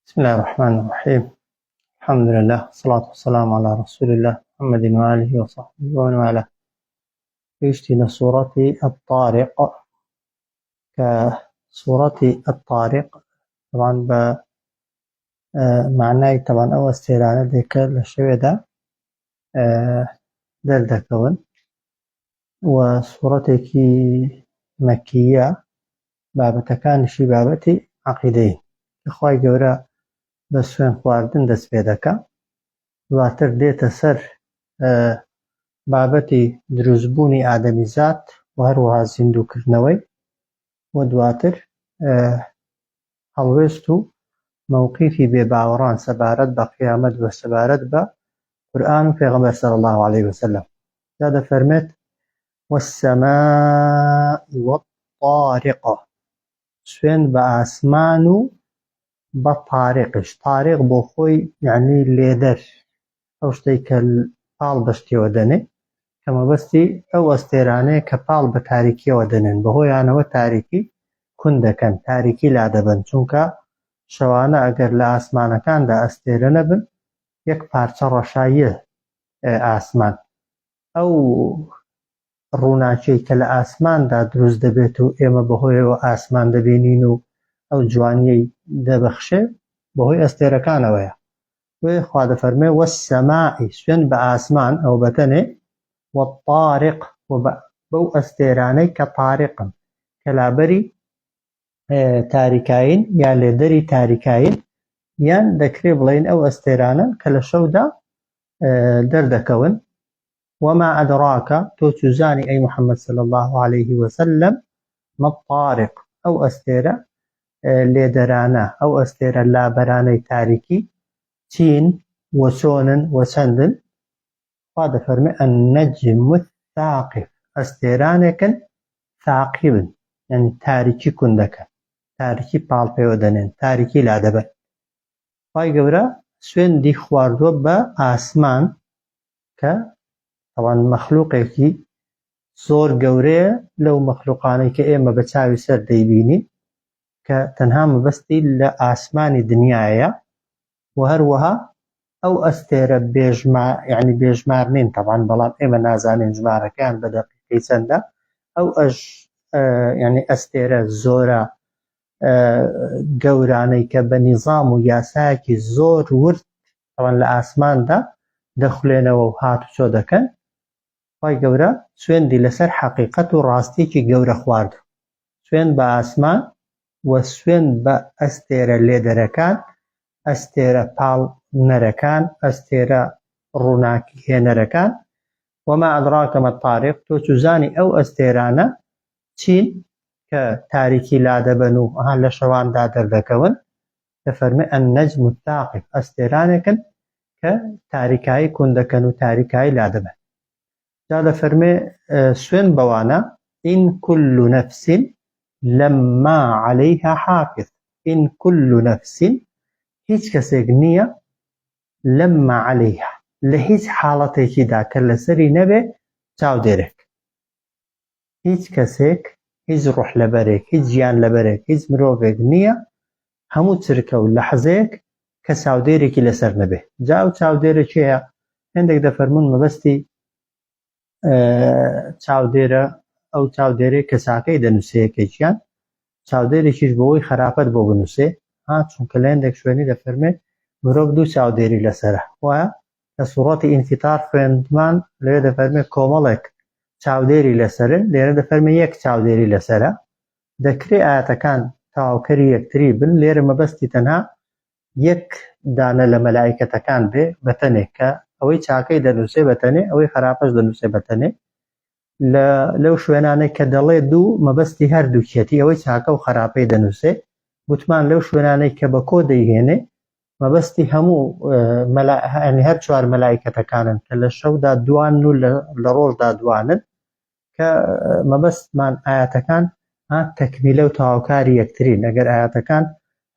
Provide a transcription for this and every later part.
بسم الله الرحمن الرحيم الحمد لله والصلاة والسلام على رسول الله محمد وآله وصحبه ومن والاه. گەیشتینە سوڕەتی الطارق کە سوڕەتی الطارق طبعا بە معنای طبعا ئەو ئەستێرانە دێ کە لە شەوێدا دەردەکەون و سوڕەتێکی مەکیە بابەتەکانیشی بابەتی عەقیدەیین کە خوای گەورە بە سوێن خواردن دەست پێ دەکا دواتر دێتە سەر بابەتی دروستبوونی ئادەمیزاد و هەروەها زیندووکردنەوەی و دواتر هەڵوێست و مەوقیفی بێباوەڕان سەبارەت بە قیامەت و سەبارەت بە قورئان و پێغەمبەر صلی الله علیه وسلم. جا دەفەرمێت والسماء والطارق، سوێند بە ئاسمان و بە تاریقیش. تاریق بۆ خۆی یعنی لێدەر، ئەو شتەی کە پاڵ بە شتێوە دەنێ، کە مەبەستی ئەو ئەستێرانەیە کە پاڵ بە تاریکیەوە دەنێن، بەهۆیانەوە تاریکی کون دەکەن، تاریکی لادەبەن، چونکە شەوانە ئەگەر لە ئاسمانەکاندا ئەستێرە نەبن یەک پارچە ڕەشاییە ئاسمان. ئەو ڕووناکیەی کە لە ئاسماندا دروست دەبێت و ئێمە بەهۆیەوە ئاسمان دەبینین و ئەو جوانیەی دەبەخشێ بەهۆی ئەستێرەکانەوەیە. بۆیە خوا دەفەرموێ والسماء سوێند بە ئاسمان ئەو بەتەنێ والطارق و بەو ئەستێرانەی کە طارقن کە لابەری تاریکایین یا لێدەری تاریکایین یان دەکرێ بڵێین ئەو ئەستێرانەن کە لە شەودا دەردەکەون. وما أدراك تۆ چوزانی ئەی محمد صلی الله علیه وسلم ما الطارق ئەو ئەستێرە لێدەرانە ئەو ئەستێرە لابەرانەی تاریکی چین و چۆنن و چەندن؟ خوا دەفەرمێ النجم الثاقب ئەستێرانێکن ثاقبن یعنی تاریکی کون دەکەن تاریکی پاڵ پێوە دەنێن تاریکی لادەبەن. خوای گەورە سوێندی خواردووە بە ئاسمان کە تەوان مەخلوقێکی زۆر گەورەیە لەو مەخلوقانەی کە ئێمە بە چاوی سەر دەیبینین کە تەنها مەبەستی لە ئاسمانی دنیایە و هەروەها ئەو ئەستێرە بێژما یعنی بێژمار نین تەبان بەڵام ئێمە نازانین ژمارەکەیان بە دەقیقی چەندە ئەو ئەش یعنی ئەستێرە زۆرە گەورانەی کە بە نیزام و یاسایەکی زۆر ورد ئەوان لە ئاسماندا دەخولێنەوە و هاتوچۆ دەکەن، خوای گەورە سوێندی لەسەر حەقیقەت و ڕاستیەکی گەورە خوارد، سوێند بە ئاسمان و سوێند بە ئەستێرە لێدەرەکان، ئەستێرە پاڵنەرەکان، ئەستێرە ڕووناکی هێنەرەکان، وما ادراک ما الطارق، تۆ چوزانی ئەو ئەستێرانە چین کە تاریکی لادەبەن و ها لە شەواندا دەردەکەون، دەفەرمێ النجم الثاقب ئەستێرانێکن کە تاریکایی کون دەکەن و تاریکایی لادەبەن. جا دەفەرمێ سوێند بەوانە إن كل نفس لما عليها حافظ إن كل نفس هیچ کەسێک نییە لما عليها لە هیچ حاڵەتێکیدا کە لەسەری نەبێ چاودێرێک. هیچ کەسێک، هیچ ڕۆح لەبەرێک، هیچ گیان لەبەرێک، هیچ مرۆڤێک نییە هەموو چرکە و لەحزەیەک کە چاودێرێکی لەسەر نەبێ. جا ئەو چاودێرە کێیە؟ هێندێک دەفەرموون مەبەستی چاودێرە ئەو چاودێرەی کە چاکەی دەنووسێ یەکێکیان، چاودێرێکیش بۆ ئەوەی خراپەت بۆ بنووسێ، ها چونکە لە هێندێک شوێنی دەفەرمێ مرۆڤ دوو چاودێری لەسەرە، وایە؟ لە سوڕەتی ئینفیتار خوێندمان لەوێ دەفەرمێ کۆمەڵێک چاودێری لەسەرن، لێرە دەفەرمێ یەک چاودێری لەسەرە. دەکرێ ئایەتەکان تەواوکەری یەکتری بن، لێرە مەبەستی تەنها یەک دانە لە مەلائیکەتەکان بێ بەتەنێ کە ئەوەی چاکەی دەنووسێ بەتەنێ ئەوەی خراپەش دەنووسێ بەتەنێ. لە لەو شوێنانەی کە دەڵێ دوو مەبەستی هەردووکیەتی ئەوەی چاکە و خراپەی دەنووسێ. گوتمان لەو شوێنانەی کە بە کۆ دەیهێنێ مەبەستی هەموو یعنی هەر چوار مەلایکەتەکانن کە لە شەودا دوان و لە ڕۆژدا دوانن کە مەبەستمان ئاەتەکان تەکمیلە و تەواوکاری یەکترین. ئەگەر ئاەتەکان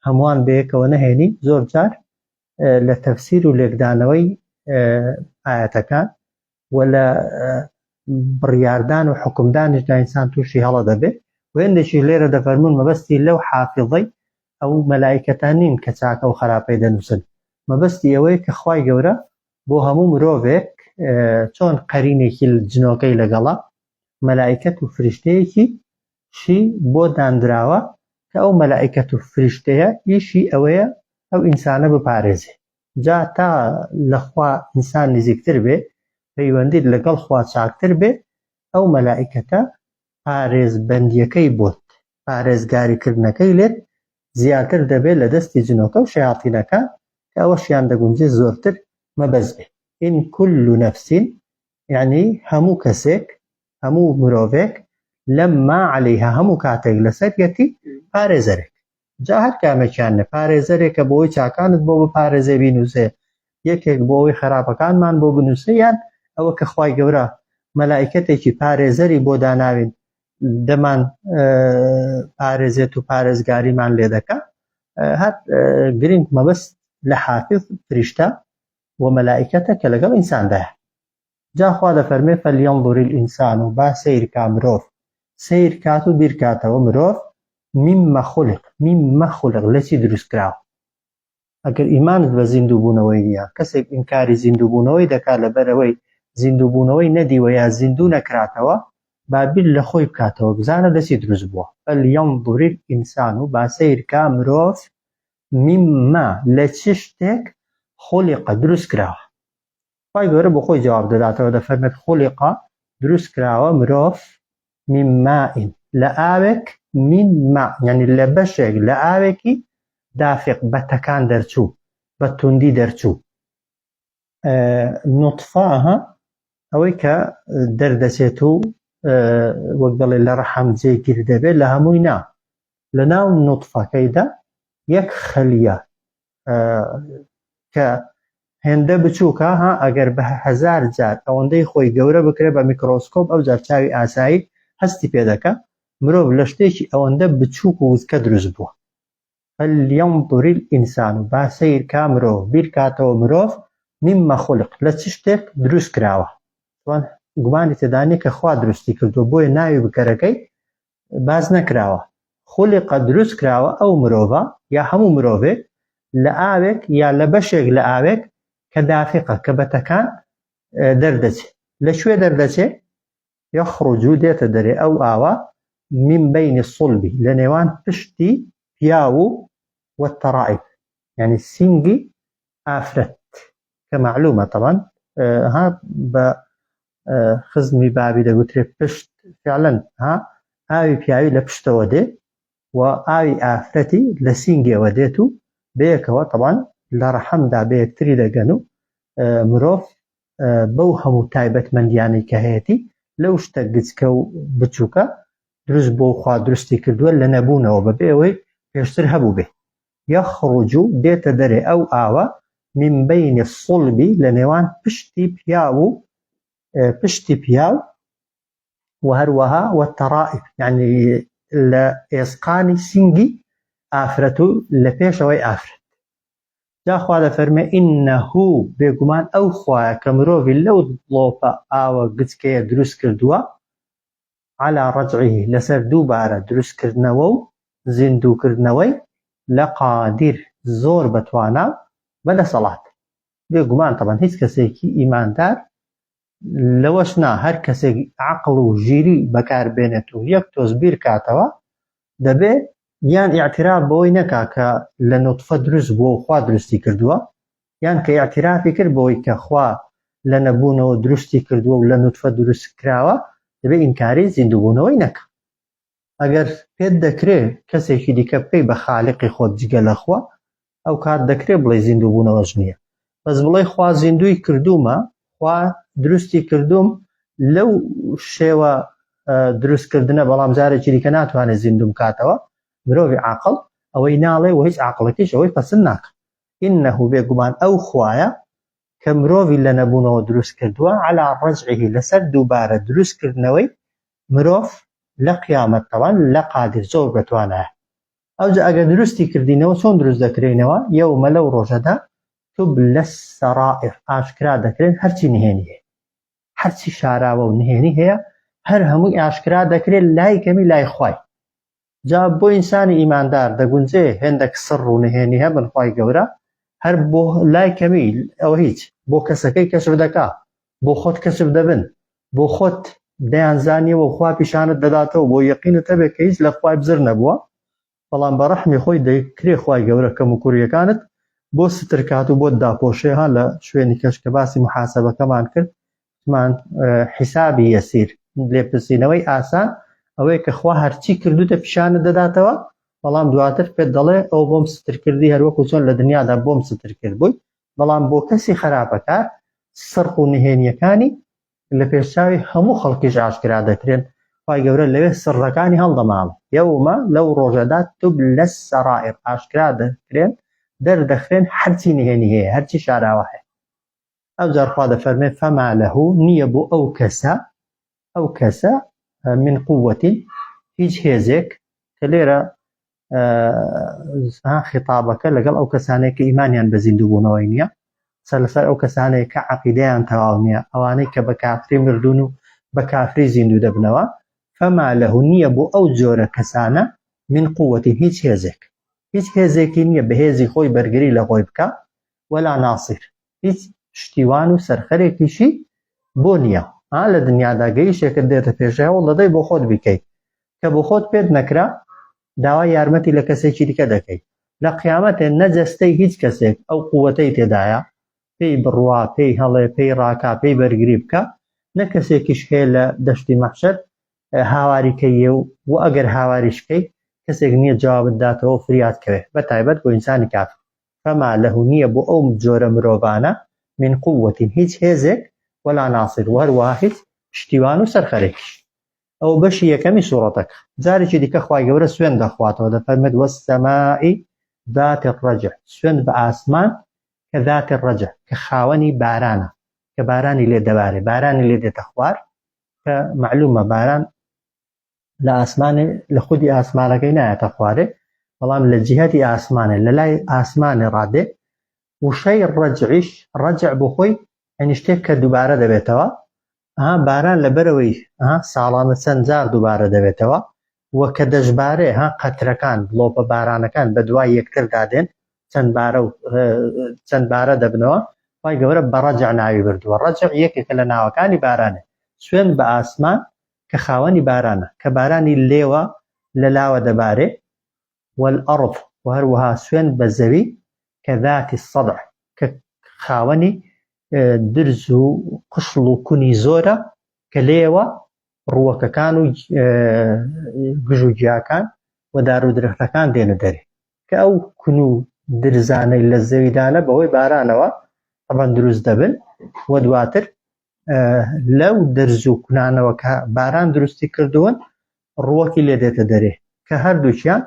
هەمووان بەیەکەوە نەهێنی زۆر جار لە تەفسیر و لێکدانەوەی ئاەتەکان و لە بڕیاردان و حکومدانیشدا ئینسان تووشی هەڵە دەبێت. و هێندێکی لێرە دەفەرموون مەبەستی لەو حافظەی ئەو مەلائیکەتان نین کە چاکە و خراپەی دەنووسن، مەبەستی ئەوەیە کە خوای گەورە بۆ هەموو مرۆڤێک چۆن قەرینێکی جنۆکەی لەگەڵە، مەلائیکەت و فریشتەیەکی شی بۆ داندراوە کە ئەو مەلائیکەت و فریشتەیە ئیشی ئەوەیە ئەو ئینسانە بپارێزێ. جا تا لە خوا ئینسان نزیکتر بێ، پەیوەندیت لەگەڵ خوا چاکتر بێ، ئەو مەلائیکەتە پارێزبەندیەکەی بۆت، پارێزگاریکردنەکەی لێت زیاتر دەبێت لە دەستی جنۆکە و شەیاتینەکان کە ئەوەشیان دەگونجێ زۆرتر مەبەست بێ. ان کل نفس یەعنی هەموو کەسێک، هەموو مرۆڤێک، لما علیها هەموو کاتێک لەسەریەتی پارێزەرێک. جا هەر کامێکیان نە پارێزەرێکە بۆ ئەوەی چاکانت بۆ بپارێزێ بینووسێ، یەکێک بۆ ئەوەی خراپەکانمان بۆ بنووسێ، یان ئەوە کە خوای گەورە مەلائیکەتێکی پارێزەری بۆ داناوین دەمان پارێزێت و پارێزگاریمان لێ دەکا. هەر گرنگ مەبەست لە حافظ فریشتە و مەلائیکەتە کە لەگەڵ ئینساندایە. جا خوا دەفەرمێ فلینظر الانسان با سەیر کا مرۆڤ، سەیر کات و بیر کاتەوە مرۆڤ مما خلق، مما خلق لە چی دروست کراوە. ئەگەر ئیمانت بە زیندوو بوونەوەی نییە، کەسێک ئینکاری زیندوو بوونەوەی دەکات لەبەرئەوەی زیندوو بوونەوەی نەدیوە یا زیندوو نەکراتەوە، با بیر لە خۆی بکاتەوە بزانە لە چی دروست بووە. فلینظر الانسان با سەیر کا مرۆڤ مما لە چ شتێک خلق دروست کراوە. خوای گەورە بۆ خۆی جواب دەداتەوە دەفەرمێت خلق دروست کراوە مرۆڤ من ماء لە ئاوێک من ماء یعنی لە بەشێک لە ئاوێکی دافق بە تەکان دەرچوو بە توندی دەرچوو نوتفە ها ئەوەی کە دەردەچێت و وەک دەڵێ لە ڕەحم جێگیر دەبێت لە هەمووی نا لە ناو نوتفەکەیدا یەک خەلیە کە هێندە بچووکە ها ئەگەر بە هەزار جار ئەوەندەی خۆی گەورە بکرێت بە میکرۆسکۆپ ئەو جار چاوی ئاسایی هەستی پێ دەکا مرۆڤ لە شتێکی ئەوەندە بچووک و وزکە دروست بووە فلینظر الانسان با سەیر کا مرۆڤ بیر کاتەوە مرۆڤ مما خلق لە چ شتێک دروست کراوە گومانی تێدا نییە کە خوا دروستی کردووە بۆیە ناوی بکەرەکەی باس نەکراوە خولق دروست کراوە ئەو مرۆڤە یا هەموو مرۆڤێک لە ئاوێک یا لە بەشێک لە ئاوێک کە دافقە کە بە تەکان دەردەچێ لە کوێ دەردەچێ یخرج دێتە دەرێ ئەو ئاوە من بین الصلب لە نێوان پشتی پیاو و والترائب یعنی سینگی ئافرەت کە معلومە طبعا ها بە خزمی بابی دەگوترێ پشت فعلا ها ئاوی پیاوی لە پشتەوە دێ و ئاوی ئافرەتی لە سینگێوە دێت و بەیەکەوە تەبان لە ڕەحمدا بەیەکتری دەگەن و مرۆڤ بەو هەموو تایبەتمەندیانەی کە هەیەتی لەو شتە گچکە و بچووکە دروست بۆ خوا دروستی کردووە لە نەبوونەوە بەبێ ئەوەی پێشتر هەبوو بێ یخرج دێتە دەرێ ئەو ئاوە من بین الصلب لە نێوان پشتی پیاو و پشتی پیاو و هەروەها والترائب یعنی لە ئێسقانی سینگی ئافرەت و لە پێشەوەی ئافرەت جا خوا دەفەرمێ ئینه بێگومان ئەو خوایە کە مرۆڤی لەو دڵۆپە ئاوە گچکەیە دروست کردووە علی رجعه لەسەر دووبارە دروستکردنەوە و زیندووکردنەوەی لقادر زۆر بەتوانا و بەدەسەڵات. بێگومان تەبعەن هیچ کەسێکی ئیماندار لەوەش نا هەر کەسێک عەقڵ و ژیری بەکار بێنێت و یەک تۆز بیر کاتەوە دەبێ یان ئیعتراف بەوەی نەکا کە لە نوتفە دروست بووە و خوا دروستی کردووە یان کە ئیعترافی کرد بەوەی کە خوا لە نەبوونەوە دروستی کردووە و لە نوتفە دروست کراوە دەبێ ئینکاری زیندووبوونەوەی نەکا. ئەگەر پێت دەکرێ کەسێکی دیکە بکەی بە خالقی خۆت جگە لە خوا ئەو کات دەکرێ بڵێی زیندووبوونەوەش نییە بەس بڵێی خوا زیندووی کردوومە خوا دروستی کردووم لەو شێوە دروستکردنە بەڵام جارێکی دیکە ناتوانێت زیندوم کاتەوە مرۆڤی عاقڵ ئەوەی ناڵێ و هیچ عاقڵێکیش ئەوەی پەسند ناکە انه بێگومان ئەو خوایە کە مرۆڤی لە نەبوونەوە دروست کردووە علی رجعه لەسەر دووبارە دروست کردنەوەی مرۆڤ لە قیامەت تەوان لقادر زۆر بەتوانایە ئەوجا ئەگەر دروستی کردینەوە چۆن دروست دەکرێینەوە یوم لەو ڕۆژەدا تبلە السرائر ئاشکرا دەکرێن هەرچی نهێنی هەیە هەرچی شاراوە و نهێنی هەیە هەر هەمووی ئاشکرا دەکرێت لای کەمی لای خوای. جا بۆ ئینسانی ئیماندار دەگونجێ هێندێک سڕ و نهێنی هەبن خوای گەورە هەر بۆ لای کەمی ئەوە هیچ بۆ کەسەکەی کەشف دەکا بۆ خۆت کەشف دەبن بۆ خۆت دەیانزانیەوە خوا پیشانت دەداتەوە بۆ یەقینت هەبێ کە هیچ لە خوای بزر نەبووە بەڵام بە ڕەحمی خۆی دەکرێ خوای گەورە کەم و کوریەکانت بۆ ستر کات و بۆت داپۆشێ ها لە شوێنی کەش کە باسی محاسبەکەمان کرد مان حیسابی یەسیر لێپرسینەوەی ئاسان ئەوەیە کە خوا هەرچی کردوتە پیشانت دەداتەوە بەڵام دواتر پێت دەڵێ ئەو بۆم ستر کردی هەروەکو چۆن لە دنیادا بۆم ستر کرد بووی بەڵام بۆ کەسی خراپەکار سڕق و نهێنیەکانی لە پێشچاوی هەموو خەڵکیش ئاشکرا دەکرێن خوای گەورە لەوێ سڕەکانی هەڵدەماڵێ یەومە لەو ڕۆژەدا تبلە السرائر ئاشکرا دەکرێن دەردەخرێن هەرچی نهێنی هەیە هەرچی شاراوە هەیە ئەوجار خوا دەفەرمێ فما له نییە بۆ ئەو کەسە ئەو کەسە من قووەتین هیچ هێزێک کە لێرە خیتابەکە لەگەڵ ئەو کەسانەی کە ئیمانیان بە زیندووبوونەوەی نییە قسە لەسەر ئەو کەسانەیە کە عەقیدەیان تەواو نییە ئەوانەی کە بە کافری مردوون و بە کافری زیندوو دەبنەوە فما له نییە بۆ ئەو جۆرە کەسانە من قووەتین هیچ هێزێک هیچ هێزێکی نییە بە هێزی خۆی بەرگری لە خۆی بکە ولا ناصر هیچ پشتیوان و سەرخەرێکیشی بۆ نییە ها لە دنیادا گەیشێکت دێتە پێشێ هەوڵ دەدەی بۆ خۆت بیکەی کە بۆ خۆت پێت نەکرا داوای یارمەتی لە کەسێکی دیکە دەکەی لە قیامەتێ نە جەستەی هیچ کەسێک ئەو قووەتەی تێدایە پێی بڕوا پێی هەڵێ پێی ڕاکا پێی بەرگری بکە نە کەسێکیش هەیە لە دەشتی مەحشەر هاواری کەیە و و ئەگەر هاواریش کەی کەسێک نییە جوابت داتەوە و فریات کەوێ بە تایبەت بۆ ئینسانی کافر فما له نییە بۆ ئەو جۆرە مرۆڤانە من قوة هیچ هێزێک ولا ناصر و هەروەها هیچ پشتیوان و سەرخەرێکیش. ئەوە بەشی یەکەمی سوڕەتەکە. جارێکی دیکە خوای گەورە سوێند دەخواتەوە دەفەرمێت والسماء ذات الرجع سوێند بە ئاسمان کە ذات الرجع کە خاوەنی بارانە کە بارانی لێ دەبارێ بارانی لێ دێتە خوار کە معلومە باران لە ئاسمانێ لە خودی ئاسمانەکەی نایەتە خوارێ بەڵام لە جیهەتی ئاسمانێ لە لای ئاسمانێ ڕادێ وشەی ڕەجعیش ڕەجع بۆ خۆی یعنی شتێک کە دووبارە دەبێتەوە ها باران لەبەرەوەی ها ساڵانە چەند جار دووبارە دەبێتەوە و کە دەشبارێ ها قەترەکان دڵۆپە بارانەکان بە دوای یەکتردا دێن چەند بارە و چەند بارە دەبنەوە خوای گەورە بە ڕەجع ناوی بردووە ڕەجع یەکێکە لە ناوەکانی بارانێ سوێند بە ئاسمان کە خاوەنی بارانە، کە بارانی لێوە لە لاوە دەبارێ، والارض، وە هەروەها سوێند بە زەوی، کە ذات الصدع، کە خاوەنی درز و قشڵ و کونی زۆرە، کە لێیەوە ڕووەکەکان و گژ و گیاکان و دار و درەختەکان دێنە دەرێ، کە ئەو کون و درزانەی لە زەویدانە بەهۆی بارانەوە طبعا دروست دەبن و دواتر لەو دەرز و کونانەوە کە باران دروستی کردوون ڕووەکی لێ دێتە دەرێ کە هەردووکیان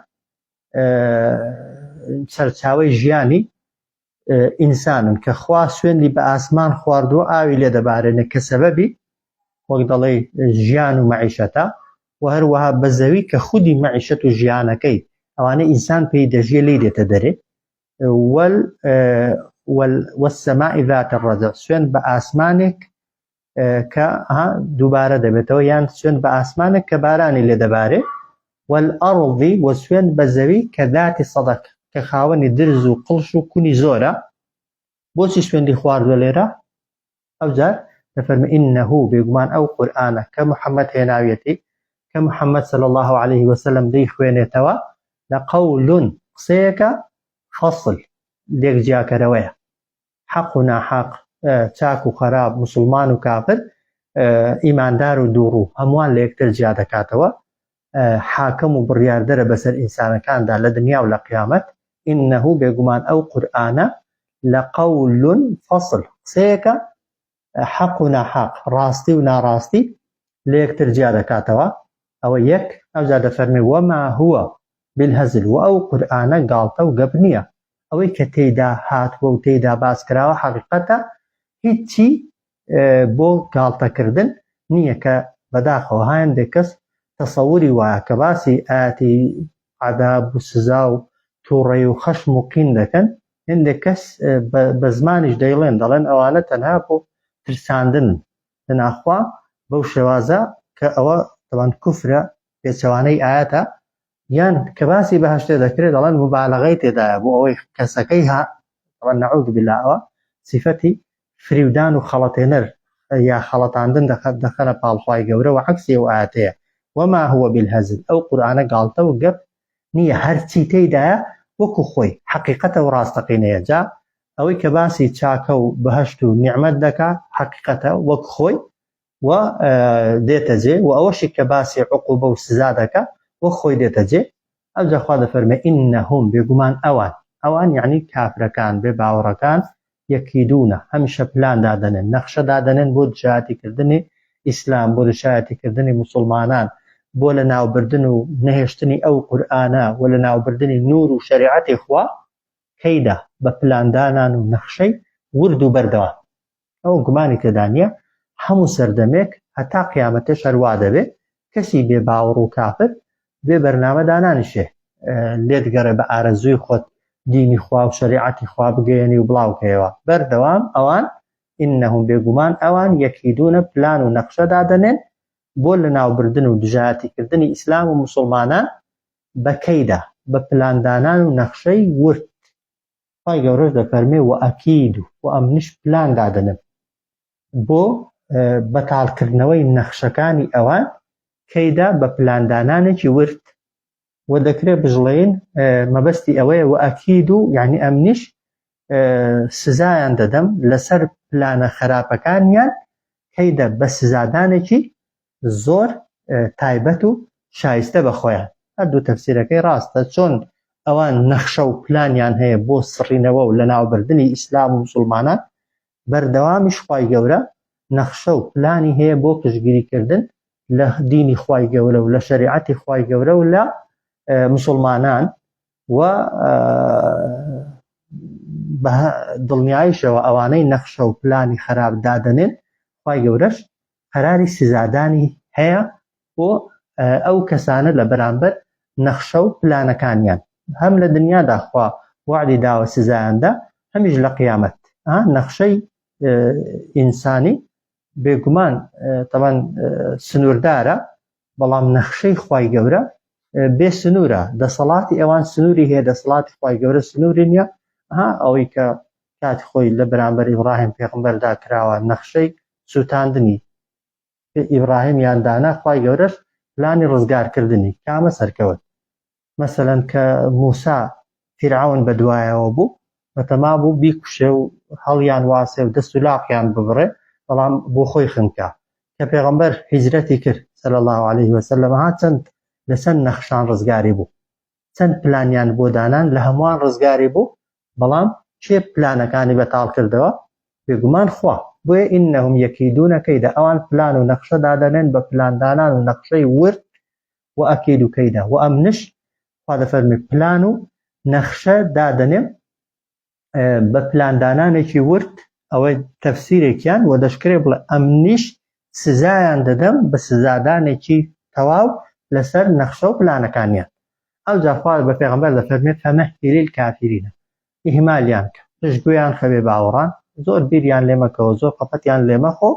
سەرچاوەی ژیانی ئینسانن کە خوا سوێندی بە ئاسمان خواردووە ئاوی لێ دەبارێنێ کە سەبەبی وەک دەڵێ ژیان و مەعیشەتە و هەروەها بە زەوی کە خودی مەعیشەت و ژیانەکەی ئەوانە ئینسان پێی دەژیە لی دێتە دەرێ وال وال والسماء ذات الرجع سوێند بە ئاسمانێک کە دووبارە دەبێتەوە یان سوێند بە ئاسمانێک کە بارانی لێ دەبارێ والأرض و سوێند بە زەوی کە ذات صدق کە خاوەنی درز و قڵش و کونی زۆرە بۆچی سوێندی خواردوە لێرە ئەوجار دەفەرمێ انه بێگومان ئەو قورئانە کە محمد هێناویەتی کە محمد صلی اللە علیه وسلم دەیخوێنێتەوە لقول قسەیەکە فصل لێک جیاکەرەوەیە حەق و ناحەق چاک و خەراب مسلمان و کافر ئیماندار و دووڕوو هەمووان لە یەکتر جیا دەکاتەوە حاکم و بڕیاردەرە بەسەر ئینسانەکاندا لە دنیا و لە قیامەت، انه بێگومان ئەو قورئانە، لقول فصل قسەیەکە حەق و ناحەق، ڕاستی و ناڕاستی لە یەکتر جیا دەکاتەوە، ئەوە یەک، ئەوجا دەفەرمێ، وما هو بالهزل وە ئەو قورئانە گاڵتە و گەپ نییە، ئەوەی کە تێیدا هاتووە و تێیدا باس کراوە حەقیقەتە، هیچی بۆ گاڵتەکردن نییە کە بەداخەوە هەندێک کەس تەسەوری وایە کە باسی ئاەتی عذاب و سزا و تووڕەی و خەشم و قین دەکەن هەندێک کەس بە زمانیش دەیڵێن دەڵێن ئەوانە تەنها بۆ ترساندن لەناخوا بەو شێوازە کە ئەوە تەوان کوفرە پێچەوانەی ئاەتە. یان کە باسی بەهەشتێ دەکرێت دەڵێن موبالەغەی تێدایە بۆ ئەوەی کەسەکەی ها طبعا نعوذ بالله ئەوە سیفەتی فریودان و خەڵەتێنەر یا خەڵەتاندن دەخەنە پاڵ خوای گەورە و عەکسی ئەو ئایەتەیە وما هو بالهزل ئەو قورئانە گاڵتە و گەپ نییە هەرچی تێیدایە وەکو خۆی حەقیقەتە و ڕاستەقینەیە جا ئەوەی کە باسی چاکە و بەهەشت و نیعمەت دەکا حەقیقەتە وەک خۆی و دێتە جێ و ئەوەشی کە باسی عقوبە و سزا دەکا وەک خۆی دێتە جێ ئەوجا خوا دەفەرمێ ئینهم بێگومان ئەوان ئەوان یعنی کافرەکان بێ باوەڕەکان یەکیدونە هەمیشە پلان دادەنێن نەخشە دادەنێن بۆ دژایەتیکردنی ئیسلام بۆ دژایەتیکردنی موسڵمانان بۆ لە ناوبردن و نەهێشتنی ئەو قورئانە و لە ناوبردنی نور و شەریعەتی خوا کەیدا بە پلاندانان و نەخشەی ورد و بەردەوام ئەوە گومانی تێدا نییە هەموو سەردەمێک هەتا قیامەتێش هەر وا دەبێ کەسی بێ باوەڕ و کافر بێ بەرنامە دانانیشێ لێت گەڕێ بە ئارەزووی خۆت دینی خوا و شەریعەتی خوا بگەیەنی و بڵاوکەیەوە بەردەوام ئەوان ئینهم بێگومان ئەوان یەکیدونە پلان و نەخشە دادەنێن بۆ لەناوبردن و دژایەتیکردنی ئیسلام و موسڵمانان بە کەیدا بە پلاندانان و نەخشەی ورد خوای گەورەش دەفەرمێ وەئەکید و ئەمنیش پلان دادەنێم بۆ بەتاڵکردنەوەی نەخشەکانی ئەوان کەیدا بە پلاندانانێکی ورد و دەکرێت بژڵێین مەبەستی ئەوەیە وەئەکید و یعنی ئەمنیش سزایان دەدەم لەسەر پلانە خراپەکانیان کەیدە بە سزادانێکی زۆر تایبەت و شایستە بە خۆیان. هەردوو تەفسیرەکەی ڕاستە، چۆن ئەوان نەخشە و پلانیان هەیە بۆ سڕینەوە و لەناوبردنی ئیسلام و موسڵمانان، بەردەوامیش خوای گەورە نەخشە و پلانی هەیە بۆ پشتگیری کردن لە دینی خوای گەورە و لە شەریعەتی خوای گەورە و لە موسڵمانان و بە دڵنیایشەوە ئەوانەی نەخشە و پلانی خراپ دادەنێن خوای گەورەش قەراری سزادانی هەیە بۆ ئەو کەسانە لە بەرامبەر نەخشە و پلانەکانیان هەم لە دنیادا خوا وعدی داوە سزایاندا هەمیش لە قیامەت نەخشەی ئینسانی بێگومان تەمان سنووردارە بەڵام نەخشەی خوای گەورە بێ سنوورە دەسەڵاتی ئەوان سنووری هەیە دەسەڵاتی خوای گەورە سنووری نییە ها ئەوەی کە کاتی خۆی لە بەرامبەر ئیبراهیم پێغمبەردا کراوە نەخشەی سووتاندنی ئیبراهیمیان دانا خوای گەورەش پلانی ڕزگارکردنی کامە سەرکەوت مەسەلەن کە موسا فیرعەون بەدوایەوە بوو بەتەما بوو بیکوشێ و هەڵیان واسێ و دەست و لاقیان ببڕێ بەڵام بۆ خۆی خنکا کە پێغەمبەر هیجرەتی کرد صلی الله علیه وسلم ها چەند لە چەند نەخشان ڕزگاری بوو چەند پلانیان بۆ دانان لە هەمووان ڕزگاری بوو بەڵام کێ پلانەکانی بەتاڵ کردەوە بێگومان خوا بۆیە ئینهم یەکیدونە کەیدا ئەوان پلان و نەخشە دادەنێن بە پلاندانان و نەخشەی ورد وأكيد كيدا و ئەمنش خوا دەفەرمێ پلان و نەخشە دادەنێم بە پلاندانانێکی ورد ئەوەی تەفسیرێکیان و دەشکرێ بڵێ ئەمنیش سزایان دەدەم بە سزادانێکی تەواو لەسەر نەخشە و پلانەکانیان ئەوجا خوا بە پێغەمبەر دەفەرمێ فمهل الكافرين ئیهمالیان کە پشتگوێیان خەوێ باوەڕان زۆر بیریان لێ مەکەوە زۆر خەفەتیان لێ مەخۆ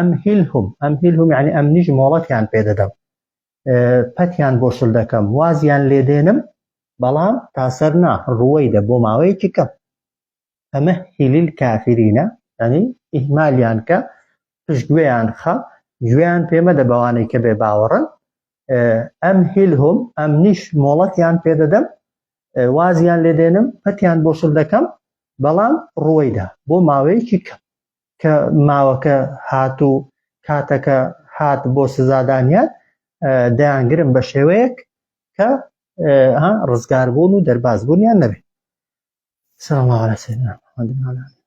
أمهلهم أمهلهم یعنی ئەمنیش مۆڵەتیان پێ دەدەم پەتیان بۆ شل دەکەم وازیان لێ دێنم بەڵام تاسەر نا رويدا بۆ ماوەیەکی کەم فمهل الكافرين یعنی ئیهمالیان کە پشتگوێیان خە گوێیان پێمەدە بەوانەی کە بێ باوەڕن أمهلهم ئەمنیش مۆڵەتیان پێ دەدەم وازیان لێ دێنم پەتیان بۆ شل دەکەم بەڵام رويدا بۆ ماوەیەکی کەم کە ماوەکە هات و کاتەکە هات بۆ سزادانیان دەیانگرم بە شێوەیەک کە ڕزگاربوون و دەربازبوونیان نەبێت. صلى الله على سيدنا محمد وعلى آله.